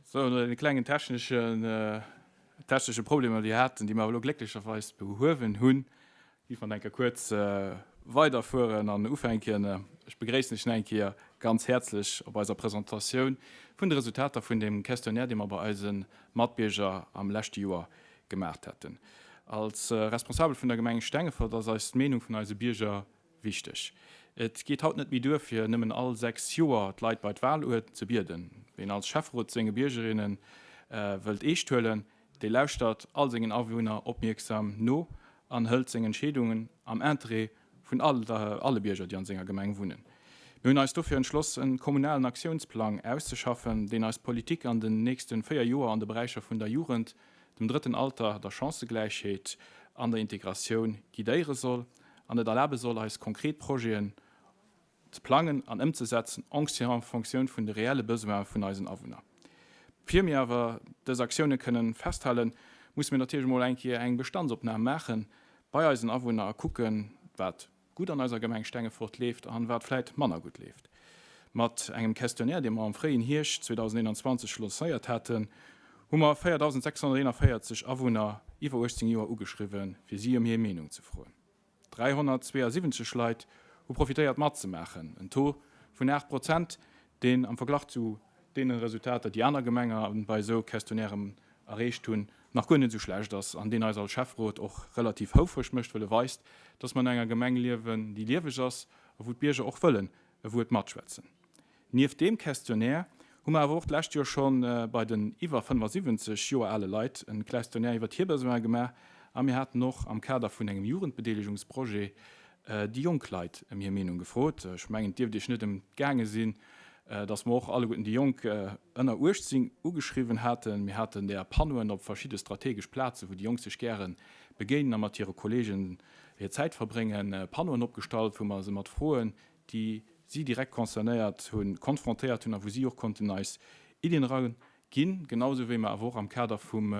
Sou, no deene klengen techneschen, technesche Problemer, déi haten, déi mer awer elo glécklecherweis behuewen hunn, géife mer eng Kéier kuerz weiderfueren an ufänken. Ech begréissen lech nach eng Kéier ganz häerzlech op eiser Presentatioun vun de Resultater vun deem Questionnaire, dee mer bei eise Matbierger am leschte Joer gemaacht haten. Als Responsabel vun der Gemeng Stengefort ass eis d'Meenung vun eise Bierger Wichteg. Et geet haut net méi duer, fir nëmmen all 6 Joer d'Leit bei d'Wahlurn ze bieden. Ween als Schäfferot senge Biergerinne wëllt eescht huelen, dee lauschtert all sengen Awunner opmierksam no an hëlt seng Entscheedungen am Interêt vun alle Bierger, déi an senger Gemeng wunnen. Mir hunn eis dofir entschloss, e kommunalen Aktiounsplang auszeschaffen, deen eis Politik an den nächste 4 Joer an de Beräicher vun der Jugend, dem drëtten Alter, der Chancëgläichheet an der Integratioun guidéiere soll an et erlabe soll, eis konkret Projeten ze plangen an ëmzesetzen en Fonctioun vun de reelle Besoine vun eisen Awunner. Fir mir awer dës Aktioune kënnen festhalen, musse mir natierlech emol eng Kéier eng Bestandsopnam maache bei eisen Awunner a kucken, wat gutt an eiser Gemeng Stengefort leeft an wat vläit manner gutt leeft. Mat engem Questionnaire, dee mer am fréien Hierscht 2021 lancéiert haten, hu mer 4.641 Awunner iwwer 18 Joer ugeschriwwen, fir si ëm hir Meenung ze froen. 372 Leit hu profitéiert matzemaachen, en Taux vun 8 Prozent, deen am Verglach zu deene Resultater, déi aner Gemenge bei esou Questionnairen erreecht hunn, nach guer net esou schlecht ass an deen eis als Schäfferot och relativ houfreg mécht, wëll e weist, dass mer an enger Gemeng liewen, déi lieweg ass a wou d'Bierger och wëllen e Wuert matschwätzen. Nieft deem Questionnaire hu mer awer och d'lescht Joer scho bei den iwwer 75 Joer ale Leit e Questionnaire iwwert hir Besoine gemaach a mir haten och am Kader vun engem Jugendbedeelegungsprojet déi jonk Leit ëm hir Meenung gefrot. Ech mengen, et dierft Iech net entgaange sinn, dass mer och alleguerten déi Jonk ënner 18 ugeschriwwen haten. Mir haten där Panneauen op verschidde strategesch Plazen, wou déi Jonk sech gäre begéinen a mat hire Kolleegen hir Zäit verbréngen, Panneauen opgestallt, wou mer se mat Froen, déi si direkt concernéiert hunn, konfrontéiert hunn a wou si och konnten eis Iddien eraginn, genau esou wéi mer awer och am Kader vum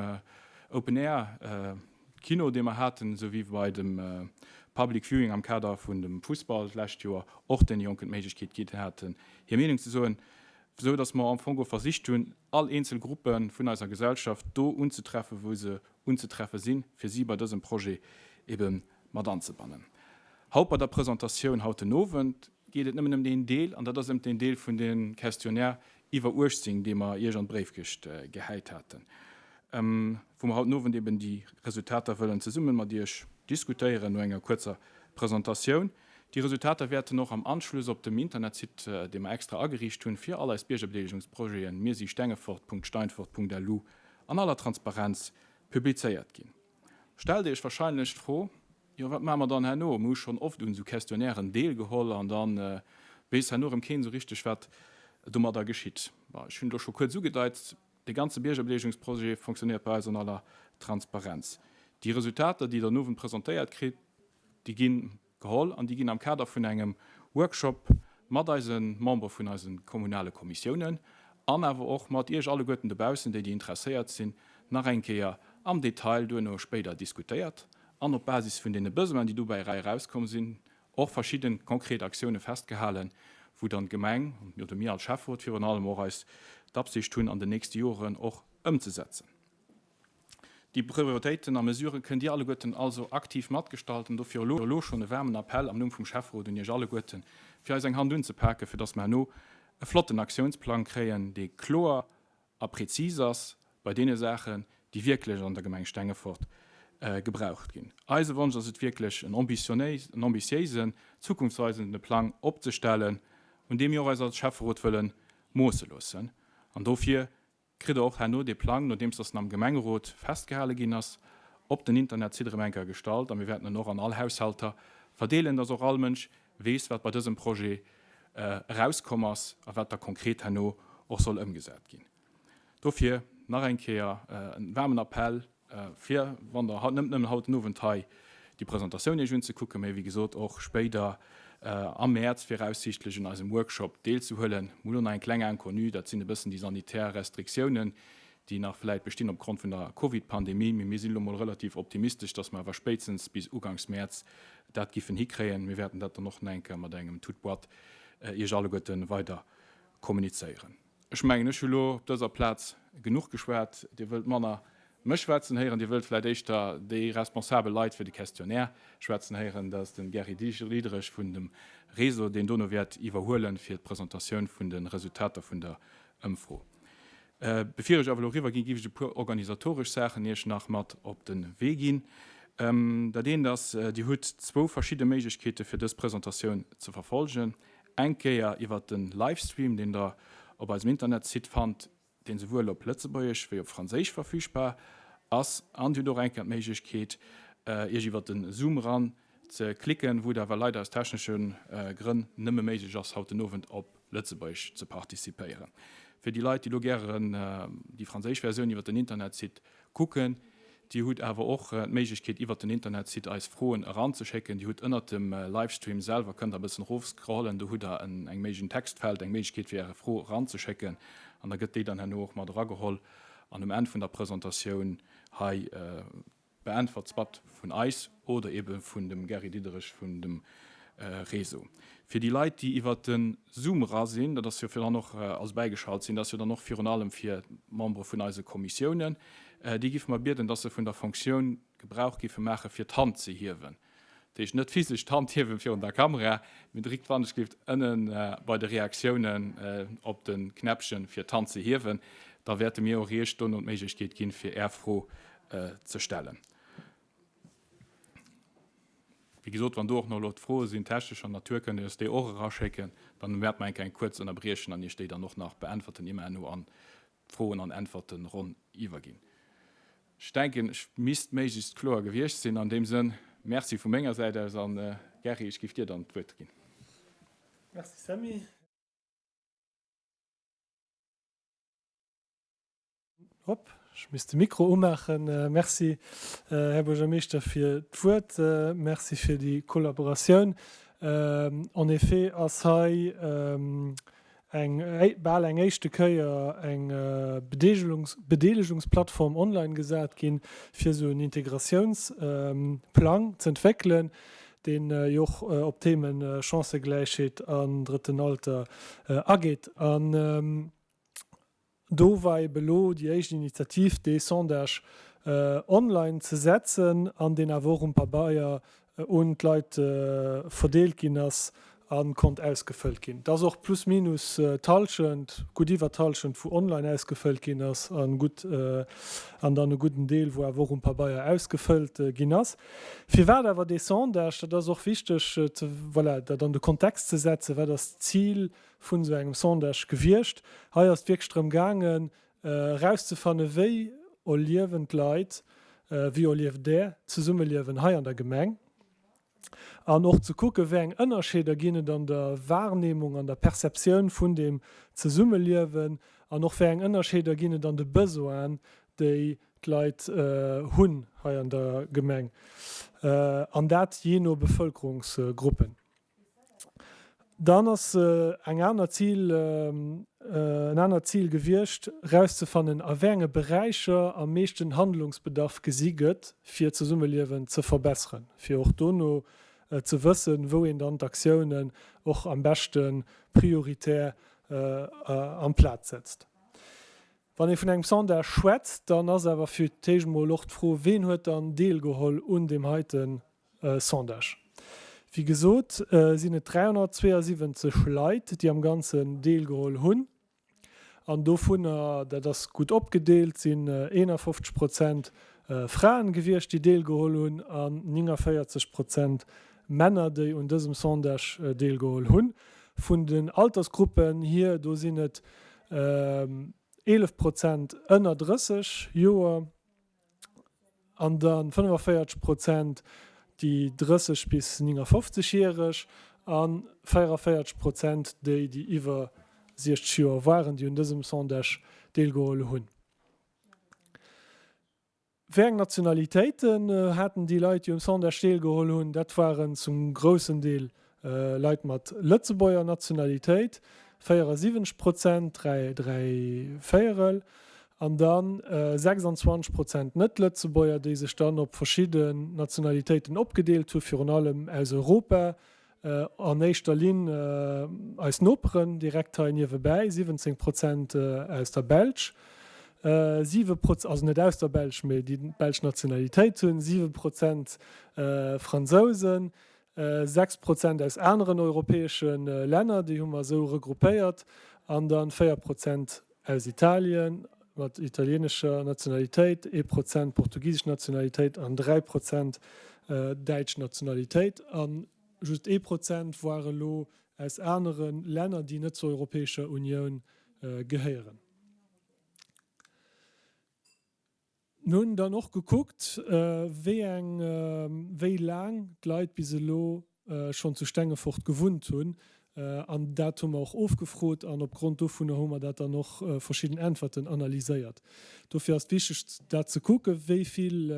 Open Air Kino, dee mer haten, esou wéi bei dem Public Viewing am Kader vun dem Fussball d'lescht Joer och deene Jonken d'Méiglechkeet ginn haten, hir Meenung ze soen, esou datt mer am Fong och versicht hunn, all eenzel Gruppe vun eiser Gesellschaft do unzetreffen, wou se unzetreffe sinn, fir si bei dësem Projet ebe mat anzebannen. Haut bei der Presentatioun haut den Owend geet et nëmmen ëm deen Deel, an dat ass ëm deen Deel vun dem Questionnaire iwwer 18, dee mer Iech an d'Bréifkëscht gehäit haten, wou mer haut den Owend eben déi Resultater wëllen zesumme mat Iech diskutéieren no enger kuerzer Presentatioun. Déi Resultater wäerten och am Anschluss op dem Internetsite, dee mer extra ageriicht hunn fir all eis Biergerbedeelegungsprojeten, mirsi-stengefort.steinfort.lu, an aller Transparenz publizéiert ginn. Stellt Iech wahrscheinlech d'Fro, Jo, wat maache mer dann herno? Mir hu schonn oft un esou Questionnairen deelgeholl an da weess herno erëm keen esou richteg, wat domadder geschitt. Bon, ech hunn et elo scho kuerz ugedeit, Dee ganze Biergerbedeelegungsprojet fonctionnéiert bei eis an aller Transparenz. Déi Resultater, déi Der den Owend presentéiert kritt, déi ginn Geholl an déi ginn am Kader vun engem Workshop mat eise Membere vun eise kommunale Kommissiounen an awer och mat Iech alleguerten dobaussen, déi déi interesséiert sinn, nach eng Kéier am Detail duerno spéider diskutéiert an op Basis vun deene Besoinen, déi dobäi erauskomm sinn, och verschidde konkret Aktioune festgehalen, wou dann d'Gemeng oder mir als Schäfferot virun allem och eis d'Absicht hunn, an den nächste Joren och ëmzesetzen. Déi Prioritéiten a Mesurë kënnt Dir alleguerten also aktiv matgestalten. Dofir elo schonn e waarmen Appell am Numm vum Schäfferot un Iech alleguerten, fir eis eng Hand unzepake fir dass mer herno e flotten Aktiounsplang kréien, dee kloer a prezis ass bei deene Saachen, déi wierklech an der Gemeng Stengefort gebraucht ginn. Eise Wonsch ass et wierklech, en ambitiéisen, zukunftsweisende Plang opzestellen, un deem mir och eis als Schäfferot wëlle moosse loossen. An dofir Kritt Der och herno dee Plang, nodeems dass en am Gemengerot festgehale ginn ass, op den Internetsite erëm eng Kéier gestallt a mir wäerten en och an all Haushalter verdeelen, dass och all Mënsch weess, wat bei dësem Projet erauskomm ass a wat da konkret herno och soll ëmgesat ginn. Dofir nach eng Kéier en waarmen Appell, fir, wann Der net nëmmen haut den Owend hei déi Presentatioun Iech unzekucken, mä wéi gesot och spéider am Mäerz viraussiichtlech un eisem Workshop deelzehuelen. Mir hunn elo nach eng kleng Inconnue, dat sinn e bëssen déi sanitär Restriktiounen, déi nach vläit bestinn opgrond vun der Covid-Pandemie. Mee mir sinn elo mol relativ optimistesch, dass mer awer spéitstens bis uganks Mäerz dat giffen hikréien. Mir wäerten dat dann och nach eng Kéier mat engem Tout-boîte Iech alleguerte weider kommunizéieren. Ech mengen, ech hu lo op dëser Plaz genuch geschwat. Dir wëllt manner mech schwätzen héieren, Dir wëllt vläicht éischter déi responsabel Leit fir de Questionnaire schwätzen héieren. Dat ass de Gary Diderich vun dem Réseau, deen dono wäert iwwerhuelen fir d'Presentatioun vun de Resultater vun der Ëmfro. Bevir ech awer elo eriwwer ginn, géif ech e puer organisatoresch Saachen Iech nach mat op de Wee ginn. Dat eent ass, Dir hutt zwou verschidde Méiglechkeete fir dës Presentatioun ze verfolgen. Eng Kéier iwwert de Livestream, deen Der op eisem Internetsite fannt, deen souwuel op Lëtzebuergesch wéi op Franséisch verfügbar ass. An Dir hutt och eng Kéier d'Méiglechkeet, Iech iwwert de Zoom eran ze klicken, wou et awer leider aus technesche Grënn nëmme méiglech ass, haut den Owend op Lëtzebuergesch ze participéieren. Fir déi Leit, déi elo gären déi franséisch Versioun iwwer den Internetsite kucken, Dir hutt awer och d'Méiglechkeet iwwert den Internetsite eis Froen eranzeschécken. Dir hutt ënnert dem Livestream selwer, kënnt der e bëssen erofscrollen, do hutt der en eng Méig en Textfeld, eng Méiglechkeet fir Äre Fro eranzeschécken an da gëtt déi dann herno och mat erageholl an um Enn vun der Presentatioun hei Beäntwert soit vun eis oder ebe vun dem Gary Diderich vun dem Réseau. Fir déi Leit, déi iwwert de Zoom era sinn, dat ass jo fir dann och, also bäigeschalt sinn, dat ass jo dann och virun allem fir d'Membere vun eise Kommissiounen, déi géife mer bieden, dass se vun der Fonctioun Gebrauch géife maache fir d'Hand ze hiewen. Dat heescht net physesch d'Hand hiewen virun der Kamera, mee dréckt wannechgelift ënnen bei de Reaktiounen op de Knäppchen fir d'Hand ze hiewen. Da wäerte mir och Iech dono d'Méiglechkeet ginn, fir Är Fro ze stellen. Wéi gesot, wann do och nach elo Froe sinn technescher Natur, kënnt Dir eis déi och eraschécken. Dann wäerte mer eng Kéier eng kuerz ënnerbriechen an Iech déi dann och nach beäntwerten, ier mer herno an d'Froen an Äntwerten-Ronn iwwerginn. Ech denken, ech misst méiglechst kloer gewiescht sinn. An deem Sënn, Merci vu menger Säit aus an Gerry, ech géif dir dann d'Wuert ginn. Merci Sammy. Hopp, ech misst de Mikro umaachen. Merci, Här Buergermeeschter, fir d'Wuert. Merci fir déi Kollaboratioun. En effet ass hei eng, bal eng éischte Kéier eng Bedeelegungsplattform online gesat ginn, fir esou en Integratiounsplang z'entwéckelen, deen jo och op d'Themen Chancëgläichheet an drëtten Alter ageet. An Do war ebe lo déi éischt Initiativ, dee Sondage online ze setzen an deen awer och um Pabeier un d'Leit verdeelt ginn ass a konnt ausgefëllt ginn. Et ass och plus minus d'Hallschent, gutt iwwer d'Hallschent, wou online ausgefëllt ginn ass a gutt an dann e gudden Deel, wou awer och um Pabeier ausgefëllt ginn ass. Firwat awer dee Sondage? Dat ass och wichteg ze, voilà, dat an de Kontext ze setzen. Wat ass d'Zil vun esou engem Sondage gewiescht. Hei ass et wierklech drëm gaangen, erauszefannen, wéi erliewen d'Leit, wéi erlieft Der d'Zesummeliewen hei an der Gemeng an och ze kucken, wéi eng Ënnerscheeder ginn et an der Wahrnehmung, an der Perceptioun vun deem Zesummeliewen an och wéi eng Ënnerscheeder ginn et an de Besoinen, déi d'Leit hunn hei an der Gemeng an dat jee no Bevëlkerungsgruppen. Dann ass eng aner Zil, en anert Zil gewiescht, erauszefannen, a wéi enge Beräicher am meeschten Handlungsbedarf gesi gëtt, fir d'Zesummeliewen ze verbesseren, fir och dono ze wëssen, wou een dann d'Aktiounen och am beschte prioritär amplaz setzt. Wann ee vun engem Sondage schwätzt, dann ass awer fir d'éischt emol och d'Fro, Ween huet dann deelgeholl un deem heite Sondage? Wéi gesot sinn et 372 Leit, déi am Ganzen deelgeholl hunn. An dovunner, dat ass gutt opgedeelt, sinn 51 Prozent Fraen gewiescht, déi deelgeholl hunn, an 49 Prozent Männer, déi un dësem Sondage deelgeholl hunn. Vun den Altersgruppen hier, do sinn et 11 Prozent ënner 30 Joer an da 45 Prozent déi 30 bis 59 Järeg a 44 Prozent déi, déi iwwer 60 Joer waren, déi un dësem Sondage deelgeholl hunn. Wéi eng Nationalitéiten haten déi Leit, déi um Sondage deelgeholl hunn? Dat waren zum groussen Deel Leit mat Lëtzebuerger Nationalitéit, 74 Prozent, dräi Véierel, an da 26 Prozent Net-Lëtzebuerger, déi sech dann op verschidden Nationalitéiten opgedeelt hu, virun allem aus Europa. An éischter Linn eis Noperen direkt hei niewebäi, 17 Prozent aus der Belsch, 7 Proz-, also net aus der Belsch, mee déi d'belsch Nationalitéit hunn, 7 Prozent Fransousen, 6 Prozent aus aneren europäesche Länner, déi hu mer esou regroupéiert, an dann 4 Prozent aus Italien mat italienescher Nationalitéit, ee Prozent portugisesch Nationalitéit an 3 Prozent däitsch Nationalitéit. A just ee Prozent war elo aus anere Länner, déi net zur Europäescher Unioun gehéieren. Mir hunn dann och gekuckt, wéi eng, wéi laang d'Leit bis elo schonn zu Stengefort gewunnt hunn. An dat hu mer och ofgefrot an opgrond dovunner hu mer dat dann och verschidden Äntwerten analyséiert. Dofir ass et wichteg, dat ze kucken, wéi vill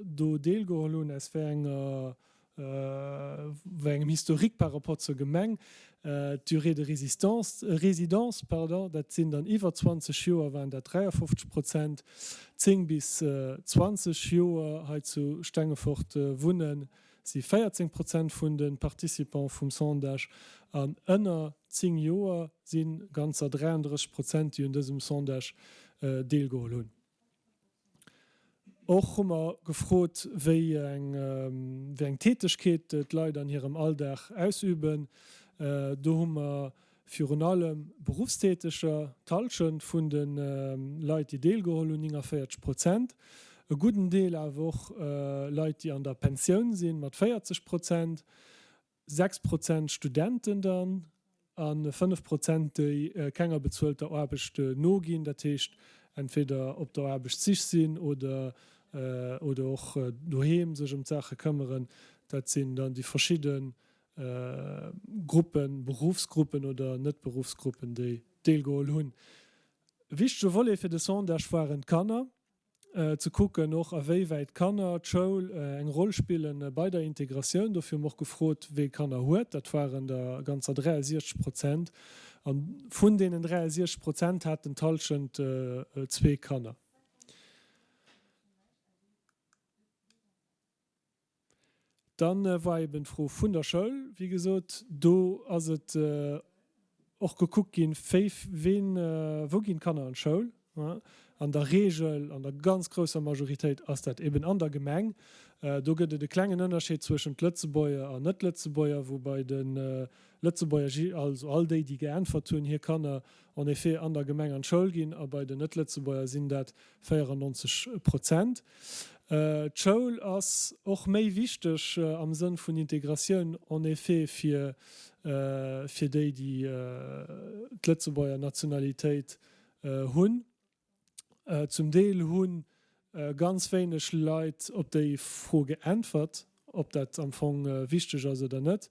do deelgeholl hunn, aus wéi enger wéi engem Historique par rapport zur Gemeng, d'Durée de résistance, résidence, pardon, dat sinn dann iwwer 20 Joer, waren dat 53 Prozent, 10 bis 20 Joer hei zu Stengefort wunnen, si 14 Prozent vun de Participants vum Sondage an ënner 10 Joer si ganzer 33 Prozent, déi un dësem Sondage deelgeholl hunn. Och hu mer gefrot, wéi eng wéi eng Tätegkeet d'Leit an hirem Alldag ausüben. Do hu mer virun allem Beruffstäteger, d'Hallschent vun de Leit, déi deelgeholl hunn, 49 Prozent, e gudden Deel awer och Leit, déi an der Pensioun sinn, mat 40 Prozent. 6 Prozent Studenten dann a 5 Prozent déi kenger bezuelter Aarbecht noginn, dat heescht entweder op der Aarbechtssich sinn oder oder och doheem sech ëm d'Saache këmmeren. Dat sinn dann déi verschidde Gruppen, Beruffsgruppen oder Net-Beruffsgruppen, déi deelgeholl hunn. E wichtege Volet fir de Sondage waren d'Kanner. Ze kucken och a wéi wäit d'Kanner, d'Schoul eng Roll spillen bei der Integratioun. Dofir hu mer och gefrot, wee Kanner huet. Dat waren der ganzer 63 Prozent. A vun deenen 63 Prozent haten d'Hallschent zwee Kanner. Dann war eben d'Fro vun der Schoul, wéi gesot. Do ass et och gekuckt ginn, wéi, ween, wou ginn d'Kanner an d'Schoul? An der Regel, an der ganz grousser Majoritéit ass dat eben an der Gemeng. Do gëtt et e klengen Ënnerscheed zwëschent Lëtzebuerger an Net-Lëtzebuerger, wou bei de Lëtzebuerger, also all déi, déi geäntwert hunn, hir Kanner en effet an der Gemeng an d'Schoul ginn, a bei den Net-Lëtzebuerger sinn dat 94 Prozent. D'Schoul ass och méi wichteg am Sënn vun Integratioun en effet fir fir déi, déi d'Lëtzebuerger Nationalitéit hunn. Zum Deel hu ganz wéineg Leit op déi Fro geäntwert. Ob dat am Fong wichteg ass oder net,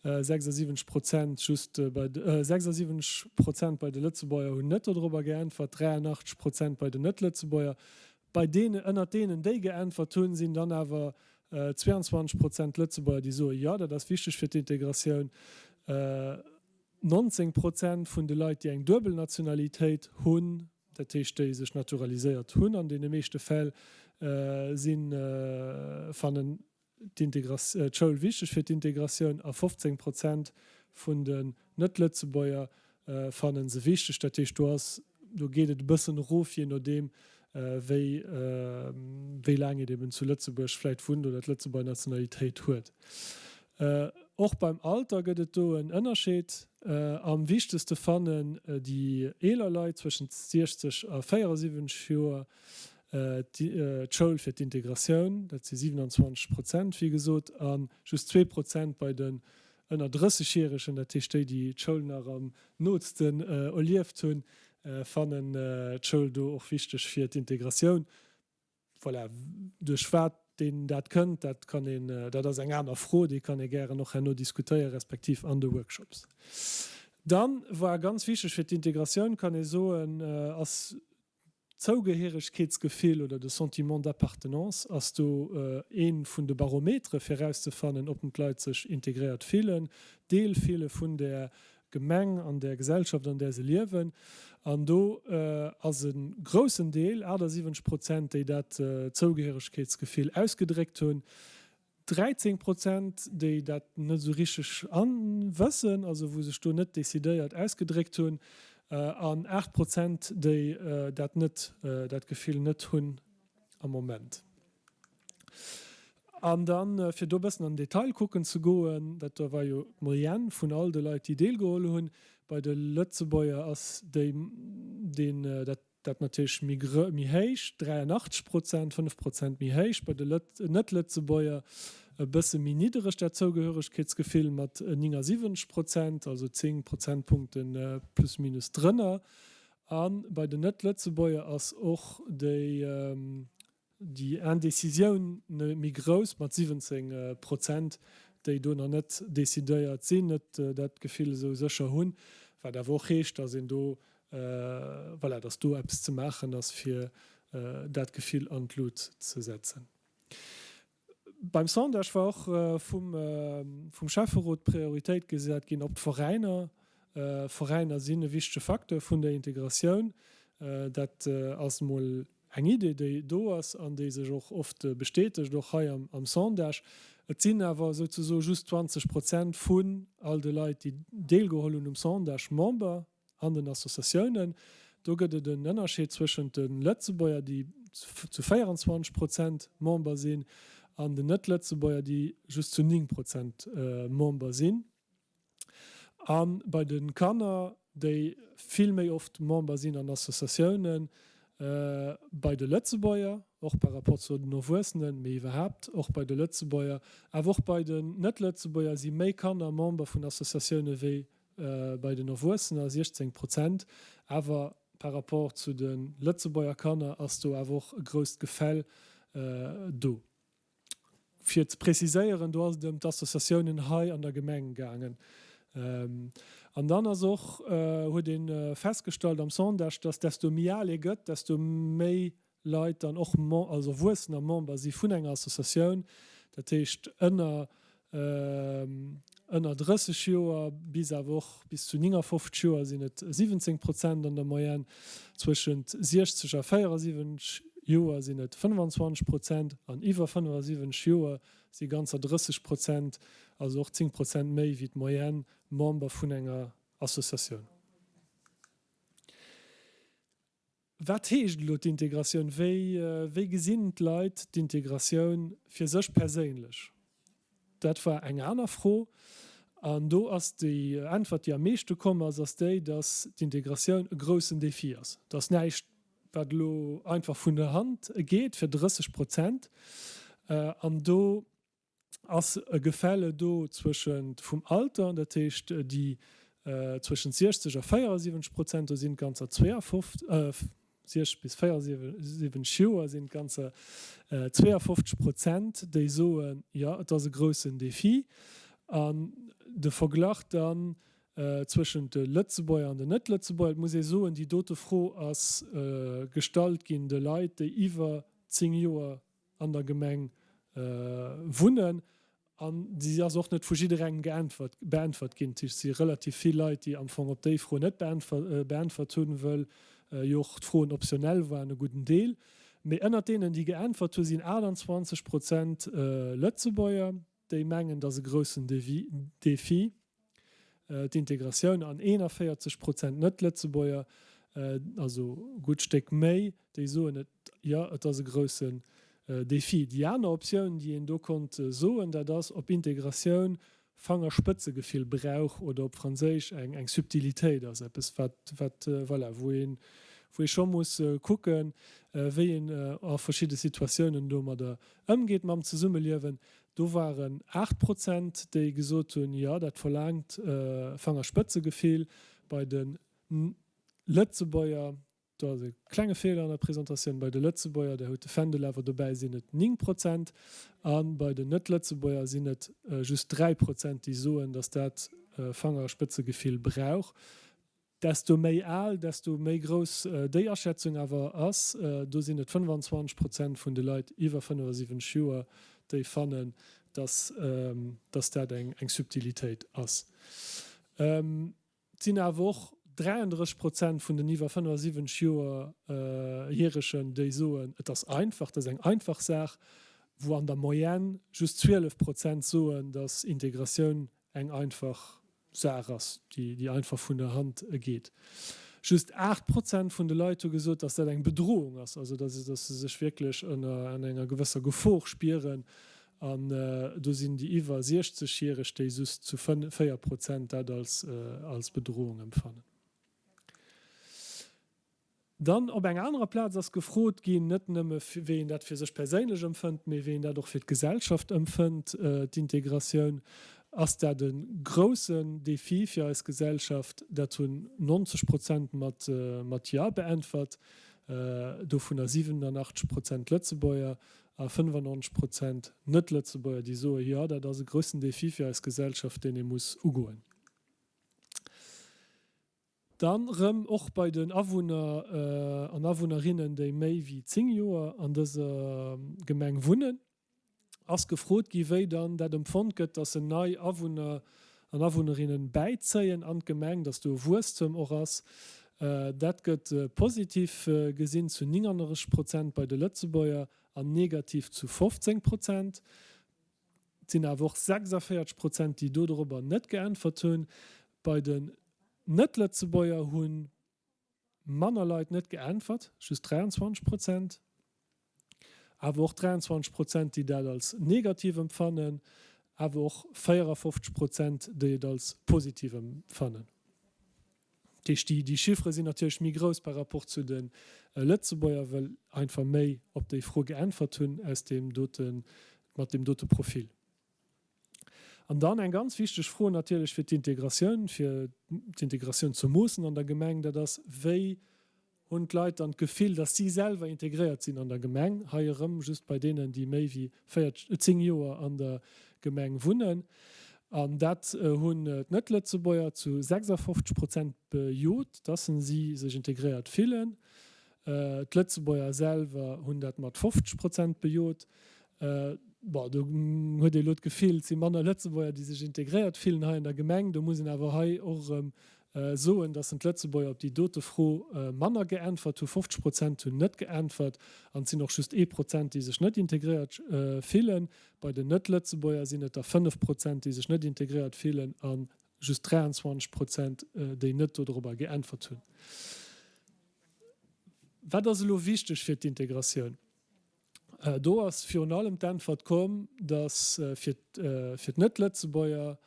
76 Prozent just bei 76 Prozent bei de Lëtzebuerger hunn net dodrobber geäntwert, 83 Prozent bei den Net-Lëtzebuerger. Bei deene, ënnert deenen, déi geäntwert hunn, sinn dann awer 22 Prozent Lëtzebuerger, déi soe jo, dat ass wichteg fir d'Integratioun. 19 Prozent vun de Leit, déi eng duebel Nationalitéit hunn, dat heescht déi sech naturaliséiert hunn an deene meeschte Fäll, sinn, fannen d'Schoul wichteg fir d'Integratioun a 15 Prozent vun den Net-Lëtzebuerger fanne se wichteg. Dat heescht do ass, do geet et e bëssen erof, jee nodeem wéi wéi laang een eben zu Lëtzebuerg vläit wunnt oder d'Lëtzebuerger Nationalitéit huet. Och beim Alter gëtt et do en Ënnerscheed. Am wichtegste fannen déi eeler Leit zwëschent 60 a 74 Joer d'Schoul fir d'Integratioun, dat si 27 Prozent wéi gesot, a just 2 Prozent bei den ënner 30 Järegen, dat heescht déi, déi d'Schoul nach am nootsten erlieft hunn, fannen d'Schoul do och wichteg fir d'Integratioun. Voilà, duerch wat deen dat kënnt, dat kann een, dat ass eng aner Fro, déi kann ee gären och herno diskutéieren, respektiv an de Workshops. Dann war ganz wichteg fir d'Integratioun, kann ee soen, ass d'Zougehéiregkeetsgefill oder de Sentiment d'appartenance ass do ee vun de Barometere fir erauszefannen, ob d'Leit sech integréiert fillen, Deel fille vun där Gemeng, an där Gesellschaft, an där se liewen. An do ass e groussen Deel, 78 Prozent, déi dat Zougehéiregkeetsgefill ausgedréckt hunn. 13 Prozent, déi dat net esou richteg wëssen, also wou sech do net decidéiert ausgedréckt hunn, an 8 Prozent, déi dat net, dat Gefill net hunn am Moment. An dann, fir do e bëssen an den Detail kucken ze goen, dat do war jo d'Moyenne vun all de Leit, déi deelgeholl hunn, bei de Lëtzebuerger ass déi, deen, dat, dat natierlech méi grö, méi héich, 83 Prozent, 5 Prozent méi héich, bei de Lët, Net-Lëtzebuerger e bësse méi niddereg dat Zougehöregkeetsgefill mat 79 Prozent, also 10 Prozentpunkte plus minus drënner. A bei den Net-Lëtzebuerger ass och déi, Déi Indecisioun méi grouss mat 17 Prozent, déi do nach net decidéiert sinn, net dat Gefill esou sécher hunn, wat awer och heescht, datt een do, voilà, datt do eppes ze maachen ass, fir dat Gefill an d'Lut ze setzen. Beim Sondage war och vum Schäfferot d'Prioritéit gesat ginn op d'Veräiner. Veräiner sinn e wichtege Facteur vun der Integratioun. Dat ass emol Eng Idee, déi do ass an déi sech och oft bestätegt, och hei am Sondage. Et sinn awer souzesoe just 20 Prozent vun all de Leit, déi deelgeholl hunn um Sondage, Member an den Associatiounen. Do gëtt et en Ënnerscheed zwëschent de Lëtzebuerger, déi zu 24 Prozent Member sinn, an den Net-Lëtzebuerger, déi just zu 9 Prozent Member sinn. A bei de Kanner, déi vill méi oft Member sinn an Associatiounen, bei de Lëtzebuerger, och par rapport zu den Erwuessenen, mee iwwerhaapt och bei de Lëtzebuerger, awer och bei den Net-Lëtzebuerger si méi Kanner Member vun Associatioune wéi bei den Erwuessener, 16 Prozent. Awer par rapport zu de Lëtzebuerger Kanner ass do awer och e grousst Gefäll do. Fir ze preziséieren, do ass et ëm d'Associatiounen hei an der Gemeng gaangen. An dann ass och, huet ee festgestallt am Sondage, dass desto méi al ee gëtt, desto méi Leit dann och, also Erwuessener, Member si vun enger Associatioun. Dat heescht ënner Ënner 30 Joer bis awer och bis zu 59 Joer sinn et 17 Prozent an der Moyenne, zwëschent 60 a 74 Joer sinn et 25 Prozent an iwwer 75 Joer si ganzer 30 Prozent, also och 10 Prozent méi wéi d'Moyenne, Member vun enger Associatioun. Wat heescht elo d'Integratioun? Wéi gesinn d'Leit d'Integratioun fir sech perséinlech? Dat war eng aner Fro. An do ass déi Äntwert, déi am meeschte komm ass, ass déi, datt d'Integratioun e groussen Defi ass. Et ass näischt, wat elo einfach vun der Hand geet, fir 30 Prozent. An do ass e Gefälle do zwëschent vum Alter, dat heescht déi zwëschent 60 a 74 Prozent, do sinn et ganzer 52, 60 bis 74 Joer sinn et ganzer 52 Prozent, déi soen, jo et ass e groussen Defi. An de Verglach dann zwëschent de Lëtzebuerger an den Net-Lëtzebuerger, et muss ee soen, déi dote Fro ass gestallt ginn de Leit, déi iwwer 10 Joer an der Gemeng wunnen an si ass och net vu jidderengem geäntwert, beäntwert ginn. Et si relativ vill Leit, déi am Fong op déi Fro net beäntwert hunn, wëll jo och d'Froen optionnel waren, e gudden Deel. Mee ënnert deenen, déi geäntwert hunn, sinn 28 Prozent Lëtzebuerger. Déi mengen, et ass e groussen Defi, d'Integratioun, an 41 Prozent Net-Lëtzebuerger, also e gutt Stéck méi, déi soen et, jo, et ass e groussen Defi. Déi aner Optioun, déi een do konnt soen, dat ass, ob Integratioun Fangerspëtzegefill brauch oder op Franséisch eng Subtilitéit ass, eppes wat, wat, voilà, wou een, wou ee scho muss kucken, wéi een a verschidde Situatiounen domadder ëmgeet mam Zesummeliewen. Do waren 8 Prozent, déi gesot hunn, jo, dat verlaangt Fangerspëtzegefill. Bei de Lëtzebuerger, do ass e klenge Feeler an der Presentatioun, bei de Lëtzebuerger, där huet de Fändel awer dobäi, sinn et 9 Prozent a bei den Net-Lëtzebuerger sinn et just 3 Prozent, déi soen, datt dat Fangerspëtzegefill brauch. Desto méi al, desto méi grouss déi Aschätzung awer ass. Do sinn et 25 Prozent vun de Leit iwwer 75 Joer, déi fannen, dass dass dat eng Subtilitéit ass. Et sinn awer och 33 Prozent vun den iwwer 75 Joer Järegen, déi soen, et ass einfach, dat ass eng einfach Saach. Wou an der Moyenne just 12 Prozent soen, datt Integratioun eng einfach Saach ass, déi einfach vun der Hand geet. Just 8 Prozent vun de Leit hu gesot, datt dat eng Bedrohung ass, also datt se sech wierklech ënner enger gewësser Gefor spieren. An do sinn déi iwwer 60 Järeg, déi just zu 4 Prozent dat als Bedrohung empfannen. Dann op enger anerer Plaz ass gefrot ginn, net nëmme wéi een dat fir sech perséinlech ëmfënnt, mee wéi een dat och fir d'Gesellschaft ëmfënnt, d'Integratioun. Ass dat e groussen Defi fir eis Gesellschaft? Dat hunn 90 Prozent mat mat Jo beäntwert, dovunner 87 Prozent Lëtzebuerger a 95 Prozent Net-Lëtzebuerger, déi soe Jo, dat ass e groussen Defi fir eis Gesellschaft, deen ee muss ugoen. Dann rëm och bei den Awunner an Awunnerinnen, déi méi wéi 10 Joer an dëser Gemeng wunnen, ass gefrot gi wéi dann dat empfonnt gëtt, dass en nei Awunner an Awunnerinnen bäizéien an d'Gemeng, dass do e Wuesstem och ass. Dat gëtt positiv gesinn zu 39 Prozent bei de Lëtzebuerger an negativ zu 15 Prozent. Et sinn awer och 46 Prozent, déi dodorobber net geäntwert hunn. Bei den Net-Lëtzebuerger hu manner Leit net geäntwert, just 23 Prozent. Awer och 23 Prozent, déi dat als negativ empfannen, awer och 54 Prozent, déi et als positiv empfannen. Dat heescht, déi Chiffere sinn natierlech méi grouss par rapport zu de Lëtzebuerger, well einfach méi op déi Fro geäntwert hunn aus deem dote, mat deem dote Profil. An dann eng ganz wichteg Fro natierlech fir d'Integratioun, fir d'Integratioun ze moossen an der Gemeng, dat ass, Wéi Hunn d'Leit dann d'Gefill, dass si selwer integréiert sinn an der Gemeng? Hei erëm just bei deenen, déi méi wéi 10 Joer an der Gemeng wunnen. An dat hunn d'Net-Lëtzebuerger zu 56 Prozent bejot, dass si sech integréiert fillen. D'Lëtzebuerger selwer hunn dat mat 50 Prozent bejot. Bon, do huet ee elo d'Gefill, et si manner Lëtzebuerger, déi sech integréiert fillen hei an der Gemeng. Do muss een awer hei och erëm soen, datt d'Lëtzebuerger op déi dote Fro manner geäntwert hu, 50 Prozent hunn net geäntwert an et sinn och just ee Prozent, déi sech net integréiert fillen. Bei den Net-Lëtzebuerger sinn et der 5 Prozent, déi sech net integréiert fillen a just 23 Prozent, déi net dodrobber geäntwert hunn. Wat ass elo wichteg fir d'Integratioun? Do ass virun allem d'Äntwert komm, datt fir d'Net-Lëtzebuerger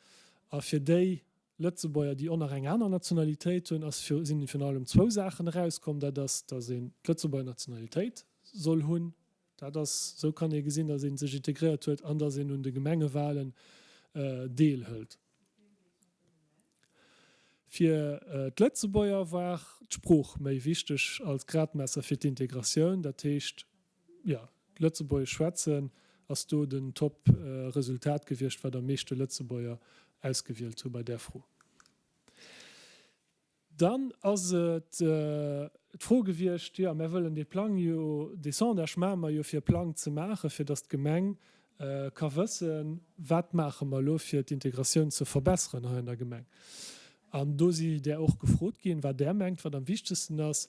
a fir déi Lëtzebuerger, déi och nach eng aner Nationalitéit hunn, ass sinn virun allem zwou Saachen erauskomm. Dat ass, datt een d'Lëtzebuerger Nationalitéit soll hunn, dat ass, esou kann ee gesinn, datt ee sech integréiert huet, an datt een un de Gemengewalen deelhëlt. Fir d'Lëtzebuerger war d'Sprooch méi wichteg als Gradmesser fir d'Integratioun. Dat heescht, jo, Lëtzebuergesch schwätzen ass do den Top Resultat gewiescht, wat am meeschte Lëtzebuerger ausgewielt hu bei där Fro. Dann ass et d'Fro gewiescht, jo, mär wëllen dee Plang jo, dee Sondage maache mer jo fir e Plang ze maachen, fir datt d'Gemeng ka wëssen, wat maache mer elo fir d'Integratioun ze verbesseren hei an der Gemeng. An do si där och gefrot ginn, wat där mengt, wat am wichtegsten ass.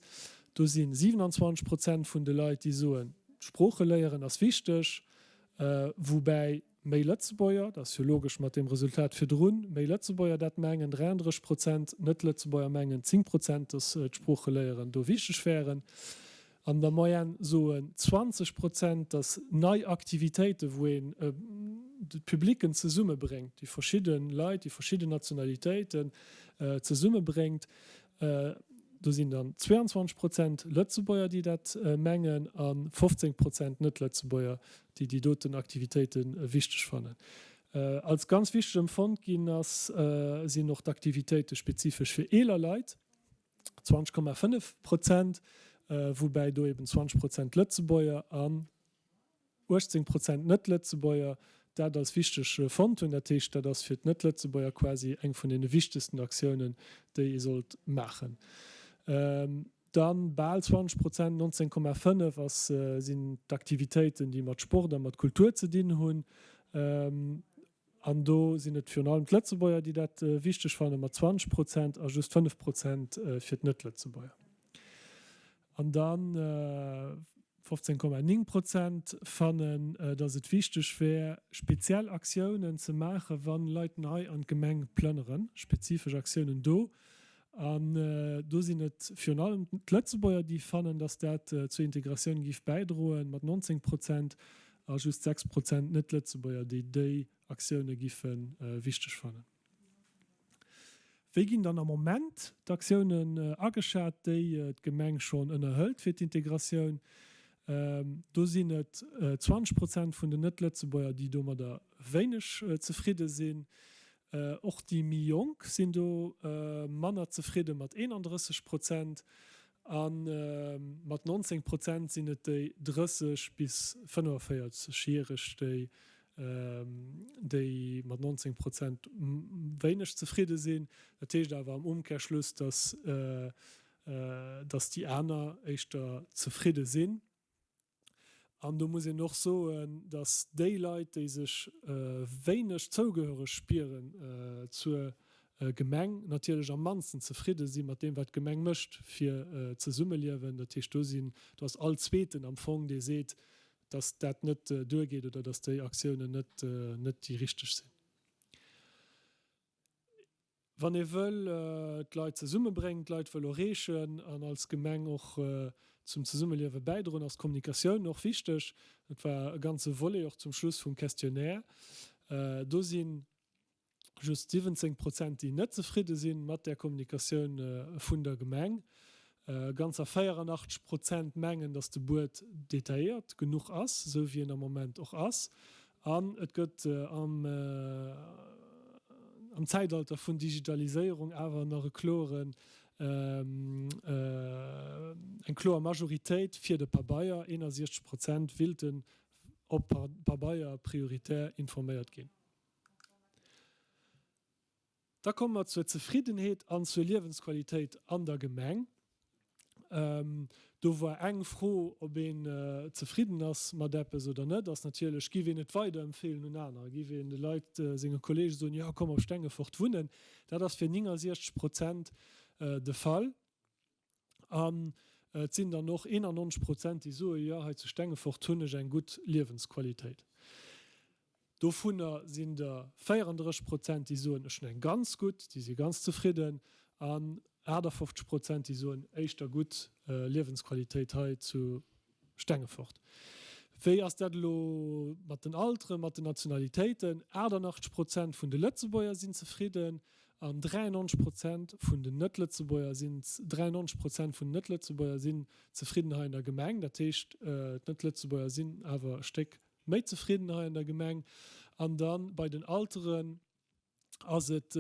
Do si 27 Prozent vun de Leit, déi soen, Sprooche léieren ass wichteg, woubäi méi Lëtzebuerger, dat ass jo logesch mat deem Resultat virdrun, méi Lëtzebuerger dat mengen, 33 Prozent, Net-Lëtzebuerger mengen 10 Prozent, datt d'Sprooche léieren do wichteg wären. An der Moyenne soen 20 Prozent, datt nei Aktivitéiten, wou een d'Publicken zesummebréngt, déi verschidde Leit, déi verschidden Nationalitéiten zesummebréngt, do sinn dann 22 Prozent Lëtzebuerger, déi dat mengen a 15 Prozent Net-Lëtzebuerger, déi déi doten Aktivitéite wichteg fannen. Als ganz wichteg empfonnt ginn ass, sinn och d'Aktivitéite spezifesch fir eeler Leit. 20,5 Prozent, woubäi do eben 20 Prozent Lëtzebuerger an 18 Prozent Net-Lëtzebuerger dat als wichteg fonnt hunn. Dat heescht, dat ass fir d'Net-Lëtzebuerger quasi eng vun deene wichtegsten Aktiounen, déi ee sollt maachen. Dann bal 20 Prozent, 19,5, ass sinn d'Aktivitéiten, déi mat Sport a mat Kultur ze dinn hunn. An do sinn et virun allem d'Lëtzebuerger, déi dat wichteg fannen, mat 20 Prozent a just 5 Prozent fir d'Net-Lëtzebuerger. An da. 15,9 Prozent fannen, datt et wichteg wär, speziell Aktiounen ze maachen, wa Leit nei an d'Gemeng plënneren, spezifesch Aktiounen do. An do sinn et virun allem d'Lëtzebuerger, déi fannen, datt dat zur Integratioun géif bäidroen, mat 19 Prozent, a just 6 Prozent Net-Lëtzebuerger, déi déi Aktioune giffe wichteg fannen. Wéi ginn dann am Moment d'Aktiounen ageschat, déi d'Gemeng schonn ënnerhëlt fir d'Integratioun? Do sinn et 20 Prozent vun den Net-Lëtzebuerger, déi domadder wéineg zefridde sinn. Och déi méi Jonk sinn do manner zefridde mat 31 Prozent. A mat 19 Prozent sinn et déi 30 bis 45 Järeg, déi déi mat 19 Prozent wéineg zefridde sinn. Dat heescht awer am Umkehrschluss, dass dass déi aner éischter zefridde sinn. An do muss een och soen, dass déi Leit, déi sech wéineg zougehöreg spieren zur Gemeng, natierlech am mannsten zefridde si mat deem, wat d'Gemeng mécht fir d'Zesummeliewen. Dat heescht, do sinn, do ass all Zweeten am Fong, dee seet, dass dat net duergeet oder dass déi Aktiounen net, net déi richteg sinn. Wann ee wëll d'Leit zesummebréngen, d'Leit wëll erreechen an als Gemeng och zum Zesummeliewe bäidroen, ass d'Kommunikatioun och wichteg. Dat war e ganze Volet och zum Schluss vum Questionnaire. Do si just 17 Prozent, déi net zefridde si mat där Kommunikatioun vun der Gemeng. Ganzer 84 Prozent mengen, datt de Buet detailléiert genuch ass, esou wéi en am Moment och ass. An et gëtt am Zäitalter vun Digitaliséierung awer nach e kloren, eng kloer Majoritéit fir de Pabeier, 61 Prozent willten op Pabeier prioritär informéiert ginn. Da komme mer zur Zefriddenheet an zur Liewensqualitéit an der Gemeng. Do war eng Fro, ob een zefridden ass mat eppes oder net, ass natierlech, Giff een et weiderempfeelen un anerer? Giff een de Leit, senge Kollege soen, jo komm op Stengefort wunnen? Dat ass fir 69 Prozent de Fall. An et sinn dann och 91 Prozent, déi soen, jo, hei zu Stengefort hunn ech eng gutt Liewensqualitéit. Dovunner sinn der 34 Prozent, déi soen, ech hunn eng ganz gutt, déi si ganz zefridden. An 58 Prozent, déi soen, éischter gutt Liewensqualitéit hei zu Stengefort. Wéi ass dat elo mat den Alteren, mat den Nationalitéiten? 88 Prozent vun de Lëtzebuerger sinn zefridden an 93 Prozent vun den Net-Lëtzebuerger sinn 93 Prozent vun den Net-Lëtzebuerger sinn zefridden hei an der Gemeng. Dat heescht, d'Net-Lëtzebuerger sinn awer e Stéck méi zefridden hei an der Gemeng. An da bei den Alteren ass et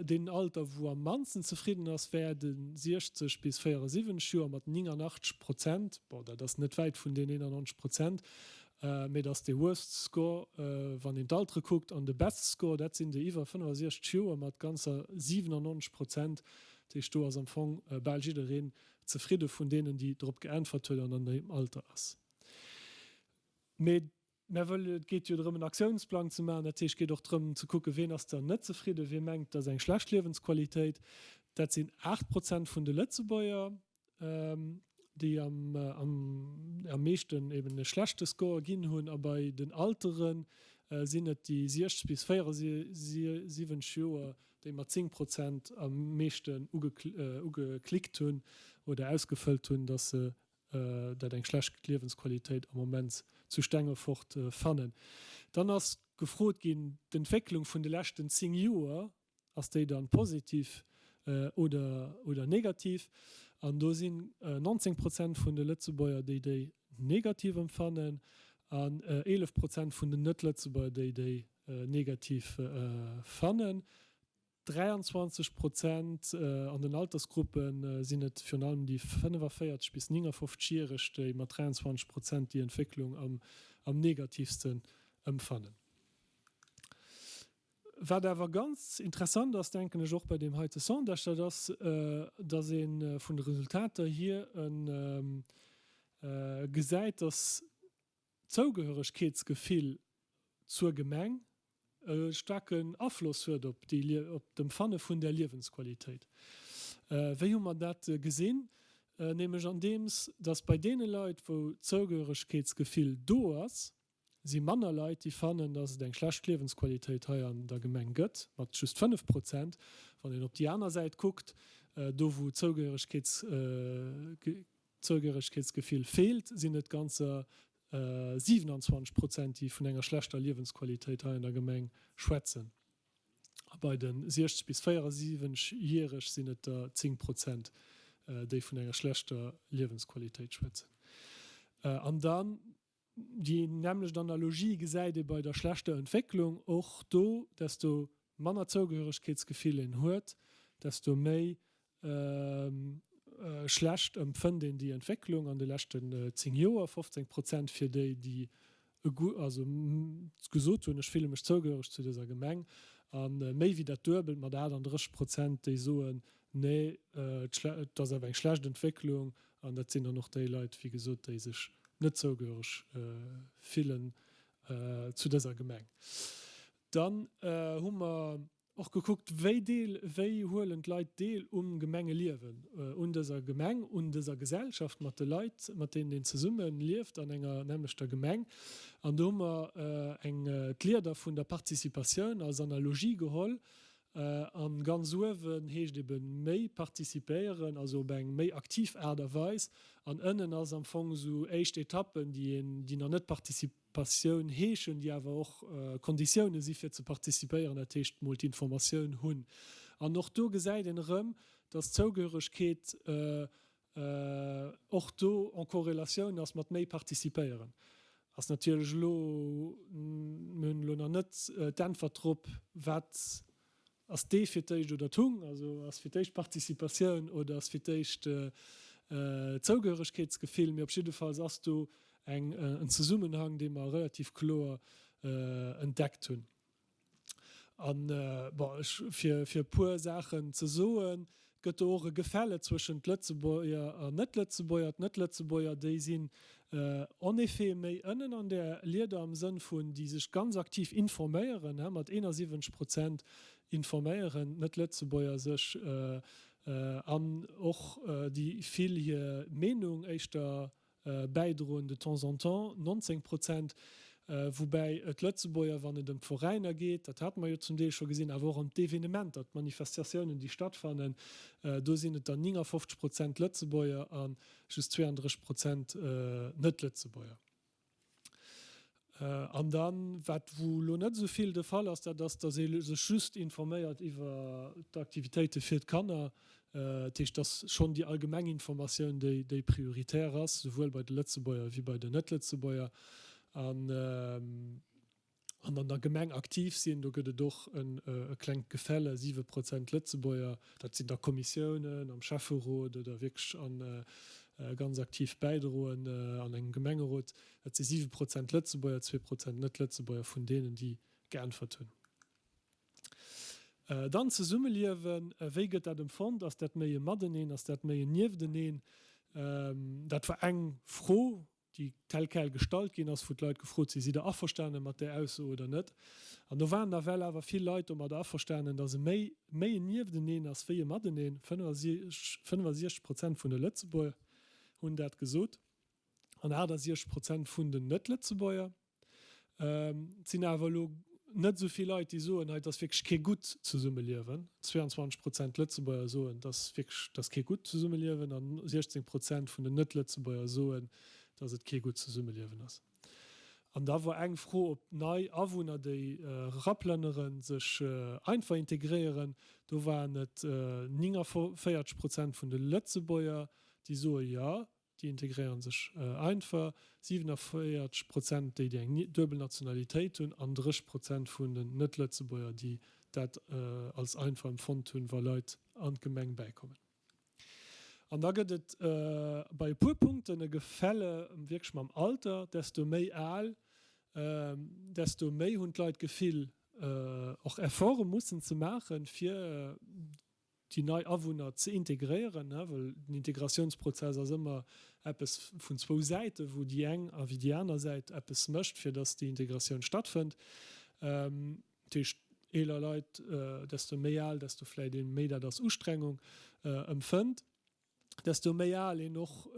deen Alter wou am mannsten zefridden ass, wär de 60 bis 74 Joer mat 89 Prozent. Bon, dat ass net wäit vun den 91 Prozent, mee et ass dee worst score, wann een d'Altere kuckt. An de best score, dat sinn déi iwwer 65 Joer mat ganzer 97 Prozent. Dat heescht, do ass am Fong bal jiddereen zefridde vun deenen, déi drop geäntwert huet an an deem Alter ass. Mee Mä wëll et geet jo drëm en Aktiounsplang ze maachen, dat heescht, et geet och drëm ze kucken, wien ass dann net zefridden, wie mengt, dat ass eng schlecht Liewensqualitéit. Dat sinn 8 Prozent vun de Lëtzebuerger, déi am am meeschten eben e schlechte Score ginn hunn. A bei den Altere sinn et déi 60 bis 74 Joer, déi mat 10 Prozent am meeschten ugeklickt hunn oder ausgefëllt hunn, datt se dat eng schlecht Liewensqualitéit am Moment zu Stengefort fannen. Dann ass gefrot ginn, d'Entwécklung vun de leschten 10 Joer, ass déi dann positiv oder oder negativ? An do sinn 19 Prozent vun de Lëtzebuerger, déi déi negativ empfannen an 11 Prozent vun den Net-Lëtzebuerger, déi déi negativ fannen. 23 Prozent an den Altersgruppe sinn et virun allem déi 45 bis 59 Järeg, déi mat 23 Prozent déi Entwécklung am negativsten ëmfannen. Wat awer ganz interessant ass, denken ech, och bei deem heite Sondage, dat ass, datt ee vun de Resultater hier gesäit, datt d'Zougehöregkeetsgefill zur Gemeng e staarken Afloss huet op déi, op d'Empfanne vun där Liewensqualitéit. Wéi hu mer dat gesinn? Nämlech andeems datt bei deene Leit, wou d'Zougehöregkeetsgefill do ass, si manner Leit, déi fannen, datt et eng schlecht Liewensqualitéit hei an der Gemeng gëtt, mat just 5 Prozent. Wann een op déi aner Säit kuckt, do wou d'Zougehöregkeetsgefill feelt, sinn et ganzer 27 Prozent, déi vun enger schlechter Liewensqualitéit hei an der Gemeng schwätzen. A bei de 60 bis 74 Järeg sinn et der 10 Prozent, déi vun enger schlechter Liewensqualitéit schwätzen. An dann déi nämmlecht Analogie gesäit ee bei der schlechter Entwécklung. Och do, desto manner Zougehöregkeetsgefill een huet, desto méi Schlecht empfënnt een déi Entwécklung an de leschten 10 Joer, 15 Prozent fir déi, déi also gesot hunn, ech fille mech zougehöreg zu dëser Gemeng, a méi wéi dat Duebelt mat 38 Prozent, déi soen, nee, et ass awer eng schlecht Entwécklung. An dat sinn dann och déi Leit, wéi gesot, déi sech net zougehöreg fillen zu dëser Gemeng. Dann hu mer Och gekuckt, wéi deel, wéi huelen d'Leit deel um Gemengeliewen, un dëser Gemeng, un dëser Gesellschaft mat de Leit, mat deenen een zesumme lieft an enger nämmlechter Gemeng. An do hu mer eng, d'Lieder vun der Participatioun als Analogie geholl. A ganz uewen heescht ebe méi participéieren, also op eng méi aktiv Aart a Weis. An ënnen ass am Fong esou éischt Etappen, déi een, déi nach net Particip. Patioun heeschen, déi awer och Konditioune si fir ze participéieren, dat heescht mol d'Informatioun hunn. An och do gesäit een erëm, dass d'Zougehöregkeet och do en Korrelatioun ass mat méi participéieren. Ass natierlech elo, mir hunn elo nach net d'Äntwert drop, wat Ass d'Ee fir d'éischt oder d'Hung? Also ass fir d'éischt d'Participatioun oder ass fir d'éischt d'Zougehöregkeetsgefill? Mee op jiddefalls ass do eng en Zesummenhang, dee mer relativ kloer entdeckt hunn. An, bon, ech, fir e puer Saachen ze soen, Et gëtt do och e Gefälle zwëschent Lëtzebuerger an Net-Lëtzebuerger. D'Net-Lëtzebuerger, déi sinn en effet méi ënnen an der Lieder am Sënn vun, déi sech ganz aktiv informéieren, mat 71 Prozent informéieren d'Net-Lëtzebuerger sech an och déi vill hir Meenung éischter bäidroen de temps en temps 19 Prozent, woubäi et Lëtzebuerger, wann et ëm d'Veräiner geet, dat hate mer jo zum Deel scho gesinn, awer och ëm d'Evenementer, d'Manifestatiounen, déi stattfannen, do sinn et dann 59 Prozent Lëtzebuerger a just 32 Prozent Net-Lëtzebuerger. An dann, wat wou elo net esou vill de Fall ass, dat ass, datt ee sech just informéiert iwwer d'Aktivitéite fir d'Kanner. Dat heescht, et ass schonn déi allgemeng Informatioun, déi déi prioritär ass, souwuel bei de Lëtzebuerger wéi bei den Net-Lëtzebuerger. An an an der Gemeng aktiv sinn, do gëtt et och e klengt Gefälle, 7 Prozent Lëtzebuerger, dat sinn da Kommissiounen am Schäfferot oder wierklech a ganz aktiv bäidroen an engem Gemengerot, dat si 7 Prozent Lëtzebuerger, 2 Prozent Net-Lëtzebuerger vun deenen, déi geäntwert hunn. Dann d'Zesummeliewen, wéi gëtt dat empfonnt? Ass dat méi e Mateneen, ass dat méi en Niefteneen? Dat war eng Fro, déi tel quel gestallt ginn ass, wou d'Leit gefrot sinn, Sidd Der averstane mat där Ausso oder net? An do waren nawell awer vill Leit domadder averstanen, datt e méi méi en Niefteneen ass wéi e Mateneen. 65 Prozent vun de Lëtzebuerger hunn dat gesot an 68 Prozent vun den Net-Lëtzebuerger. Et sinn awer elo net esou vill Leit, déi soen, hei, et ass wierklech kee gutt Zesummeliewen. 22 Prozent Lëtzebuerger soen, et ass wierklech, et ass kee gutt Zesummeliewen an 16 Prozent vun den Net-Lëtzebuerger soen, datt et kee gutt Zesummeliewen ass. An da wor eng Fro, ob nei Awunner, déi eraplënneren, sech einfach integréieren. Do waren et 49 Prozent vun de Lëtzebuerger, déi soe jo. Déi integréiere sech einfach. 47 Prozent déi, déi eng duebel Nationalitéit hunn an 30 Prozent vun den Net-Lëtzebuerger, déi dat als einfach empfonnt hunn, wa Leit an d'Gemeng bäikommen. An da gëtt et bei e puer Punkten e Gefälle wierklech mam Alter. Desto méi al, desto méi hunn d'Leit d'Gefill, och Efforte mussen ze maachen, fir déi nei Awunner ze integréieren, well den Integratiounsprozess ass ëmmer eppes vun zwou Säiten, wou déi eng a wéi déi aner Säit eppes mécht, fir datt déi Integratioun stattfënnt. Dat heescht, eeler Leit, desto méi al, desto vläicht ee méi dat als Ustrengung empfënnt. Desto méi al een och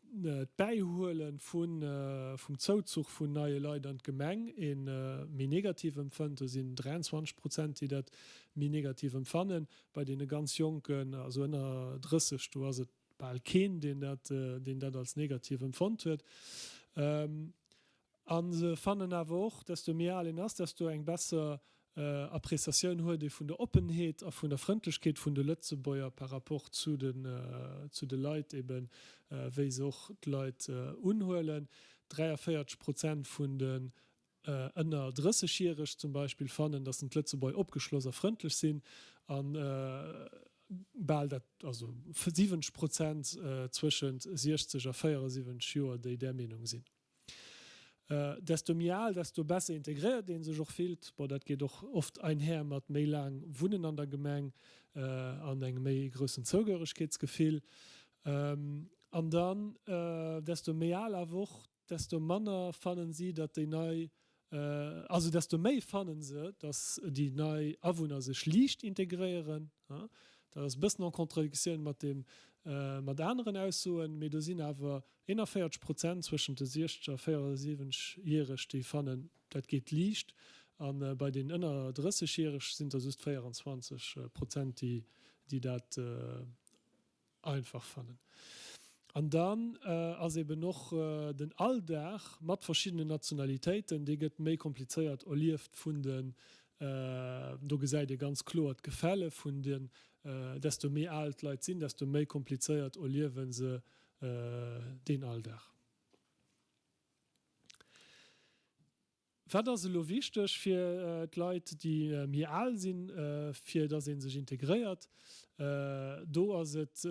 d'Bäihuele vum Zouzuch vun neie Leit an d'Gemeng ee méi negativ empfënnt. Do sinn 23 Prozent, déi dat méi negativ empfannen. Bei deene ganz Jonken, also ënner 30, do ass et bal keen, deen dat als negativ empfonnt huet. A se fannen awer och, desto méi al een ass, desto eng besser Appreciatioun huet ee vun der Oppenheet a vun der Frëndlechkeet vun de Lëtzebuerger par rapport zu den, zu de Leit eben, wéi se och d'Leit unhuelen. 43 Prozent vun den ënner 30 Järeg zum Beispill fannen, datt den d'Lëtzebuerger opgeschloss a frëndlech sinn a bal dat, also 70 Prozent zwëschent 60 a 74 Joer, déi där Meenung sinn. Desto méi al, desto besser integréiert ee sech och fillt. Bon, dat geet och oft einher mat méi laang Wunnen an der Gemeng an engem méi groussen Zougehöregkeetsgefill. An dann, desto méi al awer och, desto manner fannen si, datt déi nei Also desto méi fannen se, datt déi nei Awunner sech liicht integréieren. Dat ass e bëssen en Contradictioun mat deem, mat aneren Aussoen, mee do sinn awer 41 Prozent zwëschent de 60 a 74 Järeg, déi fannen, dat geet liicht. A bei den ënner 30 Järeg sinn der just 24 Prozent, déi dat einfach fannen. An dann ass eben och den Alldag mat verschiddenen Nationalitéiten, dee gëtt méi komplizéiert erlieft vun den, do gesäit ee ganz kloer d'Gefälle vun den, desto méi al d'Leit sinn, desto méi komplizéiert erliewe se deen Alldag. Wat ass elo wichteg fir d'Leit, déi méi al sinn, fir datt ee sech integréiert? Do ass et,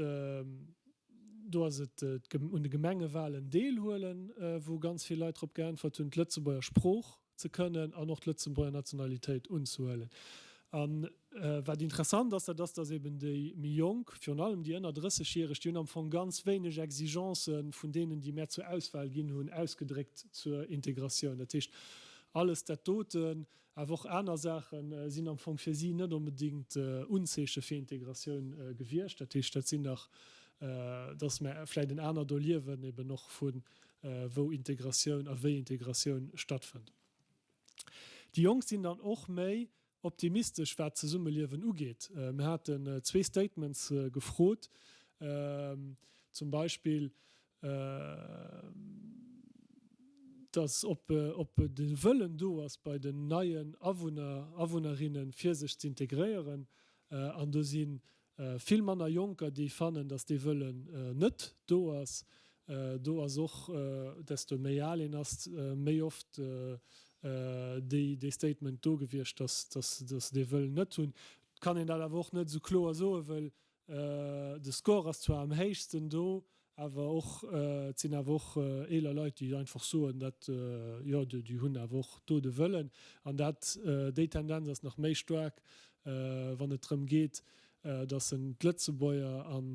do ass et un de Gemengewalen deelhuelen, wou ganz vill Leit drop geäntwert hunn, d'Lëtzebuerger Sprooch ze kënnen an och d'Lëtzebuerger Nationalitéit unzehuelen. A wat interessant ass, dat ass, datt eben déi méi Jonk, virun allem déi ënner 30 Järeg, déi hunn am Fong ganz wéineg Exigencë vun deenen, déi mär zur Auswahl ginn hunn, ausgedréckt zur Integratioun. Dat heescht, alles dat doten, awer och aner Saachen, sinn am Fong fir si net onbedéngt Unzeeche fir Integratioun gewiescht. Dat heescht, dat sinn nach, datt mär vläicht en anert Erliewen eben och vu wou Integratioun a wéi Integratioun stattfënnt. Déi Jonk sinn dann och méi optimistesch wat d'Zesummeliewen ugeet. Mir haten zwee Statements gefrot, zum Beispill, dass ob de Wëllen do ass bei den neien Awunner, Awunnerinnen, fir sech z'integréieren. An do si Vill manner Jonker, déi fannen, datt dee Wëllen net do ass. Do ass och, desto méi al een ass, méi oft dee Statement do gewiescht, datt se dee Wëllen net hunn. Et kann een dat awer och net esou kloer soen, wëll de Score ass zwar am héichsten do, Awer och, et sinn awer och eeler Leit, déi einfach soen, dat, jo, déi hunn awer och do de Wëllen. An dat, déi Tendenz ass nach méi staark, wann et drëm geet, datt en d'Lëtzebuerger an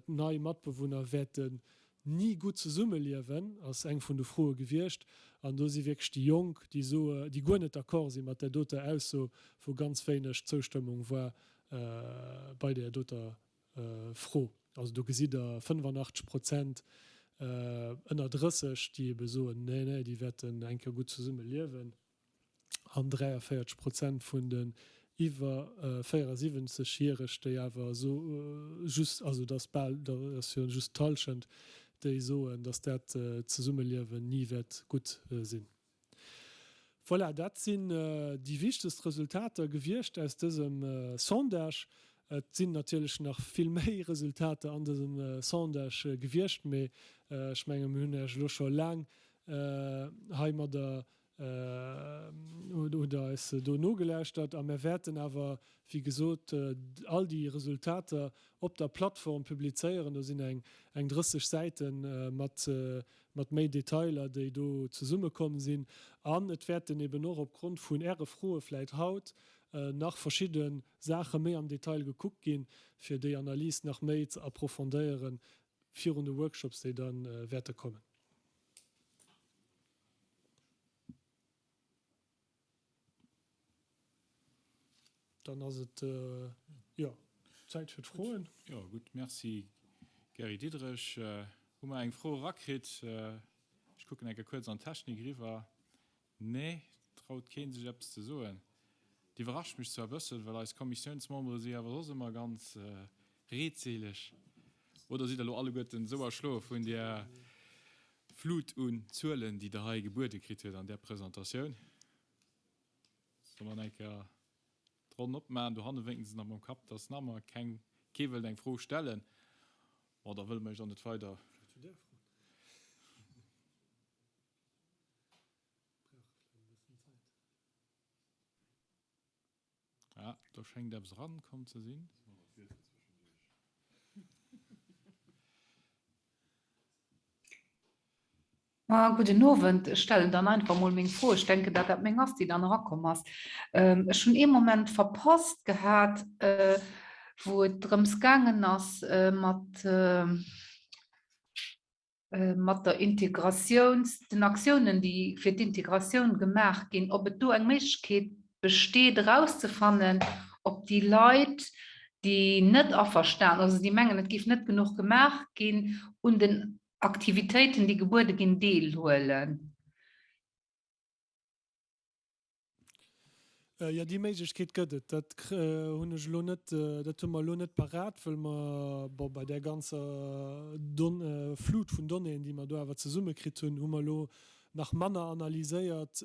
d'nei Matbewunner wäerten ni gutt zesummeliewen, ass eng vun de Froe gewiescht. An do si wierklech déi Jonk, déi soe, déi guer net d'accord si mat där doter Ausso, wou ganz wéineg Zoustëmmung war bei där doter Fro. Also do gesitt Der 85 Prozent ënner 30, déi ebe soen, nee, nee, déi wäerten eng Kéier gutt zesumme liewen, an 43 Prozent vun den iwwer 74 Järeg, déi awer just, also dat ass bal, dat ass jo just d'Hallschent, déi soen, datt dat Zesummeliewen ni wäert gutt sinn. Voilà, dat sinn déi wichtegst Resultater gewiescht aus dësem Sondage. Et sinn natierlech nach vill méi Resultater an dësem Sondage gewiescht, mee ech menge mir hunn Iech elo scho laang heimadder, hutt Der eis do nogelauschtert. A mir wäerten awer, wéi gesot, all déi Resultater op der Plattform publizéieren. Do sinn eng 30 Säite mat mat méi Detailer, déi do zesummekomm sinn. An et wäerten eben och opgrond vun Äre Froe vläicht haut nach verschidde Saache méi am Detail gekuckt ginn, fir déi Analys nach méi ze approfondéieren virun de Workshops, déi da wäerte kommen. Dann ass et, jo. Zäit fir d'Froen. Jo, gutt, Merci Gary Diderich. Hu mer eng Fro erakritt? Ech kucken eng Kéier kuerz an d'Technik eriwwer. Nee, traut keen sech eppes ze soen. Et iwwerrascht mech zwar e bëssen, well eis Kommissiounsmembere si awer soss ëmmer ganz reedseleg. Oder sidd der elo alleguerten esou erschloe vun där Flut un Zuelen, déi der hei gebuede kritt huet an där Presentatioun? Solle mer nach eng Kéier d'Ronn opmaachen? Dohanne wénken se nach mam Kapp, dass nach ëmmer keng, kee wëllt eng Fro stellen. Bon, da wëlle mer iech och net weider. Vläicht hutt Där Froen. Brauche vläicht e bëssen Zäit. Ah, do schéngt eppes eran komm ze sinn. Ah, gudden Owend. Ech stellen dann einfach mol meng Fro. Ech denken, datt dat meng ass, déi dann erakomm ass. Ech hunn ee Moment verpasst gehat, wou et drëms gaangen ass mat mat der Integratiouns, den Aktiounen, déi fir d'Integratioun gemaach ginn, ob et do eng Méiglechkeet besteet erauszefannen, ob déi Leit, déi net averstan, also déi mengen, et géif net genuch gemaach ginn, un den Aktivitéiten, déi gebuede ginn, deelhuelen. Jo, déi Méiglechkeet gëtt et. Dat hunn ech elo net, dat hu mer elo net parat, wëll mer, bon, bei där ganzer Don, Flut vun Donnéeën, déi mer do awer zesummekritt hunn, hu mer elo nach manner analyséiert,